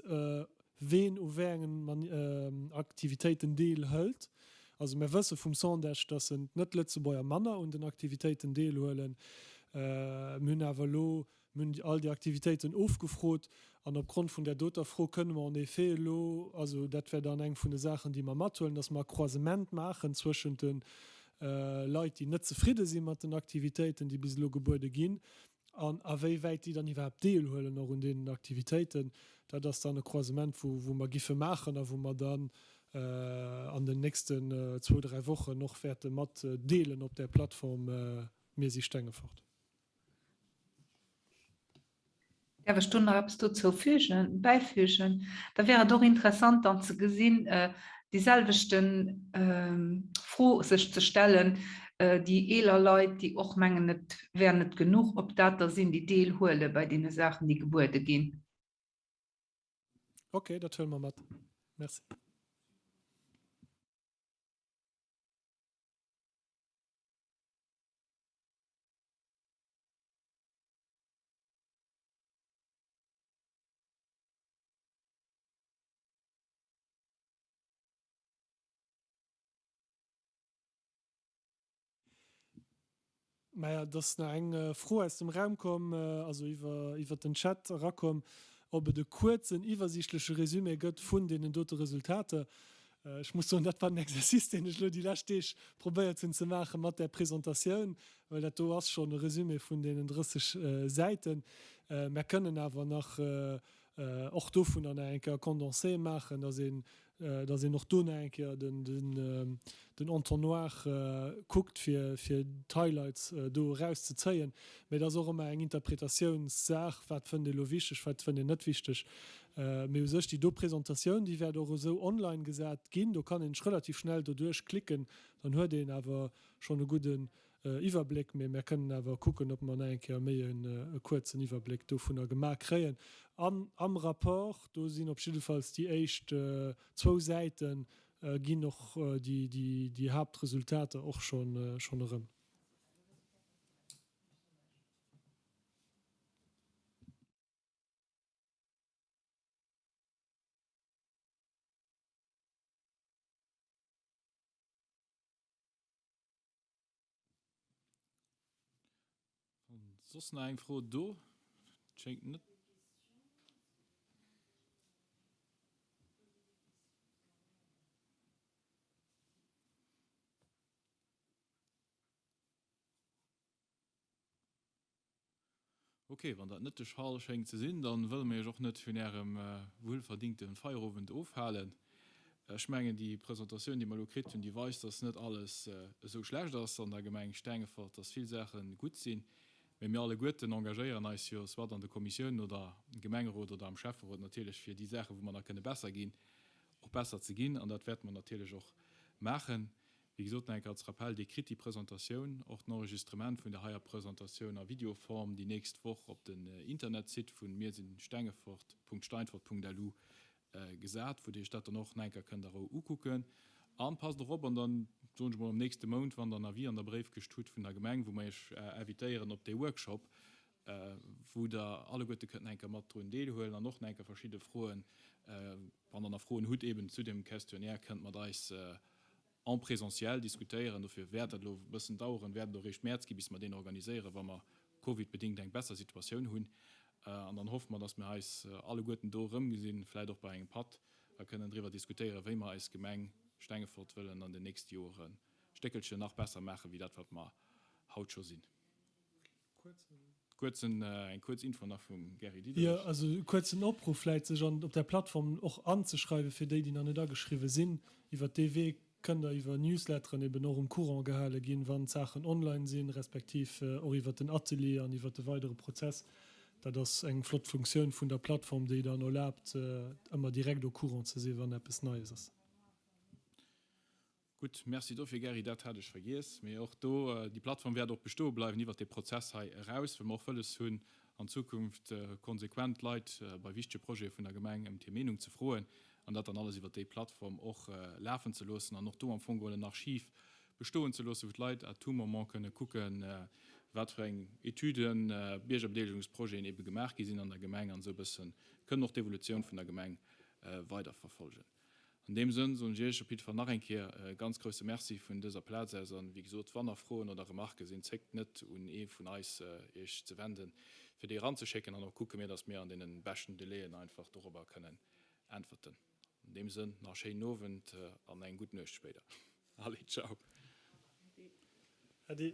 ween u wéi engen Aktivitéiten deelhëlt. Also mir wësse vum Sondage, dass en d'Net-Lëtzebuerger manner un den Aktivitéiten deelhuelen. Mir hunn awer elo Mir hunn all déi Aktivitéiten ofgefrot an opgrond vun där doter Fro kënne mer en effet elo, also dat wär dann eng vun de Saachen, déi mer mathuelen, dass mer e Croisement maachen zwëschent de Leit, déi net zefridde si mat den Aktivitéiten, déi bis elo gebuede ginn, an awéiwäit déi dann iwwerhaapt deelhuelen och un deenen Aktivitéiten. Dat ass dann e Croisement, wou mer giffe maachen a wou mer dann an den nächsten zwou, dräi Wochen och wäerte mat deelen op där Plattform Mir si Stengefort. Däerf ech do nach eppes dozou fügen, bäifügen? Da wär et och interessant dann ze gesinn, déi selwechte Fro sech ze stellen, déi eeler Leit, déi och mengen, et wär net genuch, ob dat der sinn, déi deelhuele bei deene Saachen, déi gebuede ginn. Okay, dat huele mer mat. Merci. Maja, et ass nach eng Fro aus dem Raum komm, also iwwer iwwer den Chat erakomm, ob et e kuerzen, iwwersiichtleche Résumé gëtt vun deenen dote Resultater. Ech muss soen, dat war den Exercice, deen ech elo déi lescht Deeg probéiert hunn ze maache mat där Presentatioun, well dat do ass schonn e Résumé vun deenen 30 Säiten. Mär kënnen awer nach och dovunner nach eng Kéier e Condensé maachen, dass een, dass een och do nach eng Kéier den Entonnoir kuckt, fir d'Highlights do erauszezéien. Mä et ass och ëmmer eng Interpretatiounssaach, wat fënnt ee elo wichteg, wat fënnt een net wichteg. Mee u sech, déi do Presentatioun, déi wäert och esou online gesat ginn. Do kann een sech relativ schnell doduerch klicken, dann huet een awer schonn e gudden Iwwerbléck. Mee mär kënnen awer kucken, ob mer nach eng Kéier méi e kuerzen Iwwerbléck dovunner gemaach kréien. An am Rapport, do sinn op jiddefalls déi éischt zwou Säiten, ginn och déi Haaptresultater och schonn erëm. Soss nach eng Fro do? Et schéngt net. Ok, wann dat net de Fall schéngt ze sinn, dann wëlle mir iech och net vun ärem wuelverdingte Feierowend ofhalen. Ech mengen, déi Presentatioun, déi mer elo kritt hunn, déi weist, dass net alles esou schlecht ass an der Gemeng Stengefort, dass vill Saache gutt sinn. Mä mir alleguerten engagéieren eis jo, soit an de Kommissiounen oder am Gemengerot oder am Schäfferot natierlech, fir déi Saachen, wou mer nach kënne besser ginn, och besser ze ginn. An dat wäerte mer natierlech och maachen. Wéi gesot, nach eng Kéier als Rappell, Dir kritt déi Presentatioun, och den Enregistrement vun der heier Presentatioun a Videoform déi nächst Woch op den Internetsite vun mirsinnstengefort.steinfort.lu gesat, wou Dir Iech dat dann och nach eng Kéier kënnt a Rou ukucken. An passt och op, an dann, soen ech mol, am nächste Mount, wann Der en Avis an der Bréifkëscht hutt vun der Gemeng, wou mer Iech invitéieren op dee Workshop, wou Der alleguerte kënnt nach eng Kéier mat drun deelhuelen an och nach eng Kéier verschidde Froen, wann Der nach Froen hutt eben zu deem Questionnaire, kënnt mat eis en présentiel diskutéieren. Dofir wäert dat elo e bëssen daueren, wäert et och eréischt Mäerz gi bis mer deen organiséieren, wa mer covidbedéngt eng besser Situatioun hunn. An dann hoffe mer, dass mir eis alleguerten do erëmgesinn, vläicht och bei engem Patt, a kënnen driwwer diskutéieren, wéi mer eis Gemeng Stengefort wëllen an den nächste Joere Stéckelchen nach besser maachen, wéi dat wat mer haut scho sinn. Kuerzen, eng kuerz Info nach vum Gary Diderich. Jo, also e kuerzen Opruff vläit, sech an op där Plattform och anzeschreiwen, fir déi, déi nach net ageschriwwe sinn. Iwwert dee Wee kënnt Der iwwer Newsletteren eben och um Courant gehale ginn, wann d'Saachen online sinn, respektiv och iwwert den Atelier an iwwert de weidere Prozess. Dat ass eng flott Funktioun vun der Plattform, déi dann erlaabt, ëmmer direkt au courant ze sinn, wann eppes Neies ass. Gutt, Merci dofir, Gerry, dat hat ech vergiess. Mee och do, déi Plattform wäert och bestoe bleiwen iwwert dee Prozess hei eraus, well mer och wëlles hunn, an Zukunft konsequent d'Leit bei wichtege Projete vun der Gemeng ëm hir Meenung ze froen an dat dann alles iwwert déi Plattform och lafen ze loossen an och do am Fong geholl en Archiv bestoen ze loossen, wou d'Leit à tout moment kënne kucken, wat fir eng Etüden, Biergerbedeelegungsprojeten eebe gemaach gi sinn an der Gemeng an esou e bësse kënnen och d'Evolutioun vun der Gemeng weiderverfolgen. An deem Sënn soen ech Iech op jidde Fall nach eng Kéier e ganz grousse Merci vun dëser Plaz aus. An, wéi gesot, wann nach Froen oder Remarquë sinn, zéckt net un ee vun eis Iech ze wenden, fir déi eranzeschécken. An da kucke mir, dass mir an deene beschten Délaiën einfach dorobber kënnen äntwerten. An deem Sënn nach e schéinen Owend an eng gutt Nuecht spéider. Allez, ciao. Äddi. Äddi.